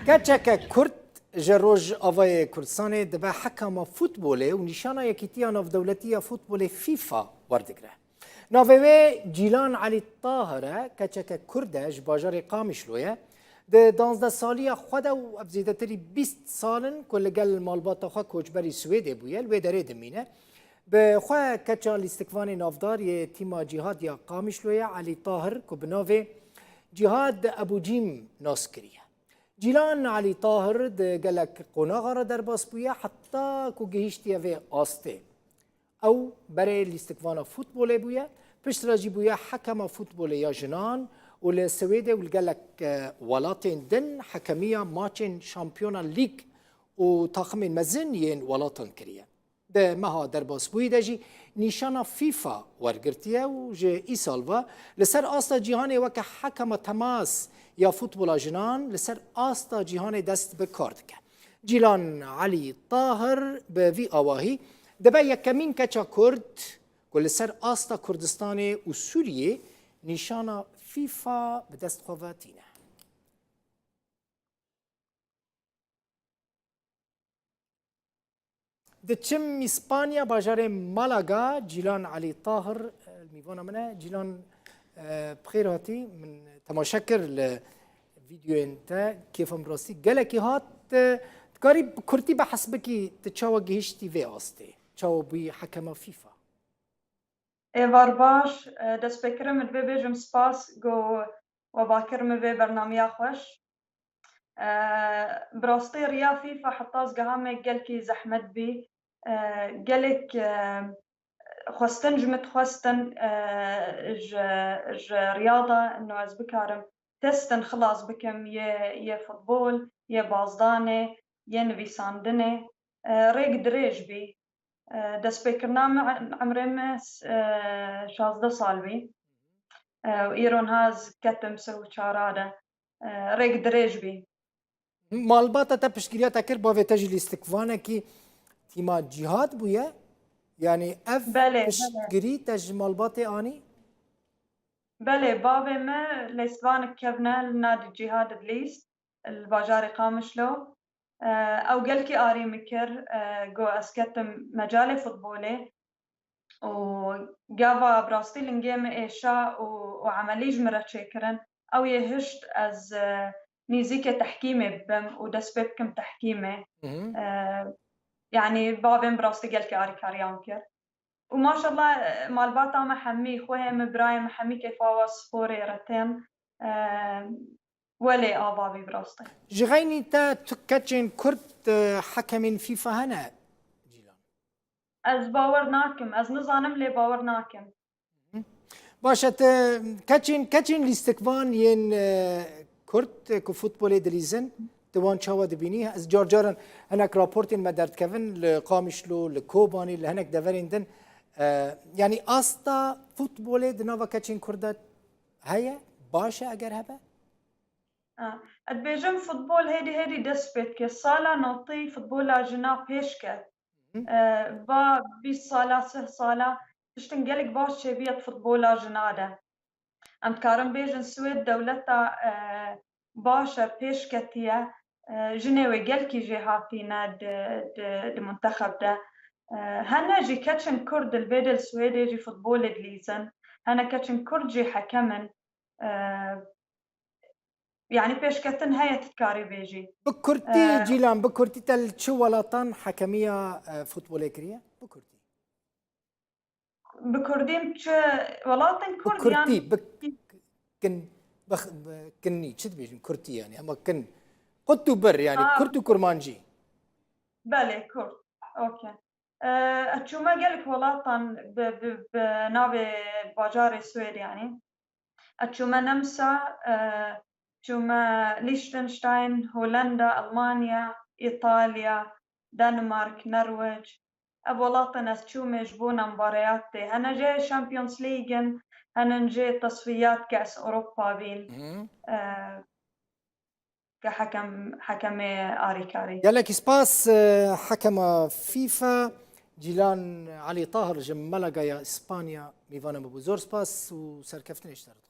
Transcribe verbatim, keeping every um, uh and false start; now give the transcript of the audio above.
Keçeke Kurd ji Rojavayê Kurdistanê dibe hekama futbolê û nîşana Yekîtiya Navdewletî ya Futbolê FIFA werdigre. Navê wê Cîlan Elî Tahir e, keçeke Kurd e, ji bajarê Qamişlo ye. Di danzdeh saliya xwe de û ev zêdetirî bîst sal in ku li gel malbata xwe koçberî Swêdê bûye, li wê derê dimîne. Bi xwe keça lîstikvanê navdar yê tîma Cîhad ya Qamişlo ye, Elî Tahir, ku bi navê Cîhad Ebûcîm nas kiriye. Cîlan Elî Tahir di gelek qonaxa re derbas bûye, heta ku gihîştiye vê astê. Ew berê lîstikvana futbolê bûye, piştre jî bûye hekema futbolê ya jinan û li Swêdê û li gelek, e, welatên din hekemiya maçên Şampiyona Lîg û taximên mezin yên welatan kiriye. Di meha derbasbûyî de jî nîşana FIFA wergirtiye û ji îsal ve li ser asta cîhanê weke hekema temas ya futbola jinan li ser asta cîhanê dest bi kar dike. Cîlan Elî Tahir bi vî awahî dibe yekemîn keça Kurd ku li ser asta Kurdistanê û Sûriyê nîşana FIFA bi dest xwe ve tîne. Diçim Îspanya, bajarê Malaga, Cîlan Elî Tahir, e, mîvana min e. Cîlan, e, bi xêr hatî. Min temaşe kir li vîdeoyên te, kêfa min rastî gelekî hat. E, dikarî bi kurtî behs bikî, tu çawa gihiştî vê astê? Çawa bûyî hekema FIFA? Êvar baş, e, destpêkirin min divê bêjim spas ku we bakir min vê bernameya xweş. E, bi rastî riya FIFA heta ez giha me gelkî zehmet bî. E, gelek, e, xwestin ji min dixwestin, e, ji, ji riyada ino ez bikarim testin xilas bikim yê, yê futbol, yê bazdanê, yê nivîsandinê. E, rêk dirêj bî. E, destpêkirina min, em-, emrê min, e, şazdeh sal bî. E, û îro niha ez ketim sih û çara de. E, rêk dirêj bî. Malbata te piştgiriya te kir, bavê te jî lîstikvanekî tîma Cîhad bûye. Yanî ev Belê, belê. piştgirî te ji malbatê anî? Belê, bavê me lîstvanek kevne li Nadî Cîhad id lîst, li bajarê Qamişlo. E, ew gelkî arî min kir, e, got ez ketim mecalê futbolê û gava bi rastî lingê min êşa û, û emelî ji min re çêkirin. Ew yê hişt ez, e, nîzîkê tehkîmê bibim û dest pê bikim tehkîmê. Hı hı. E, yanî bavê min bi rastî gelkî arîkariya min kir. Û maşallah, e, malbata me hemî, xwehê me, birayê me hemî kêfa wa sporê re tên. E, welê ava bî bi rastî. Ji xeynî te tu keçên Kurd, e, hekemên FIFA hene, Cîlan? Ez bawer nakim. Ez nizanim lê bawer nakim. Baş e, tu keçên, keçên lîstikvan yên, e, Kurd, e, ku futbolê dilîzin, tu wan çawa dibînî? Ez car caran hinek raportên me derdikevin li Qamişlo, li Kobanê, li hinek deverên din. E, yanî asta futbolê di nava keçên Kurd de heye? Baş e eger hebe? Ha, ez dibêjim futbol hêdî hêdî dest pê dike. Sala notî futbola jina pêş ket. Hı. E, va bîst sala, sih sala tiştin gelek baş çêbûye di futbola jina de. Em dikarin bêjin Swêd dewleta, e, baş e, pêş ketiye. E, jinê wê gelkî jê hatîne di, di, di muntexeb de. E, hene jî keçin Kurd li vê de li Swêdê jî futbolê dilîzin. Hene keçin Kurd jî hekem in. E, yanî pêşketin heye, tu dikarî bêjî. Bi kurtî, E, Cîlan, bi kurtî te li çi welatan hekemiya, e, futbolê kiriye? Bi kurtî. Bi kurdî çi welatên Bi Kurd yan kurtî, bi kin, bi, bi kinnî, çi dibêjin? Kurtî yanî, ama kin. Qut û bir, yanî Ha. Kurd û Kurmancî. Belê, Kurd. Okey. E, ez çûme gelek welatan bi, bi, bi navê bajarê Swêd yanî. Ez çûme Nemsa, e, çûme Liechtenstein, Hollanda, Almanya, Îtalya, Danimark, Norwêc. Ev welatên ez çûme ji bo nembareyat tê. Hene jê Champions League in, hene jê tesfiyat ke ez Ewropa bîn. Hı. E, ke hekem, hekemê arîkarî. Gelekî spas, e, hekema FIFA, Cîlan Elî Tahir ji Malaga ya Îspanya mîvana me bû. Zor spas û serkeftinê ji te re dixwazim.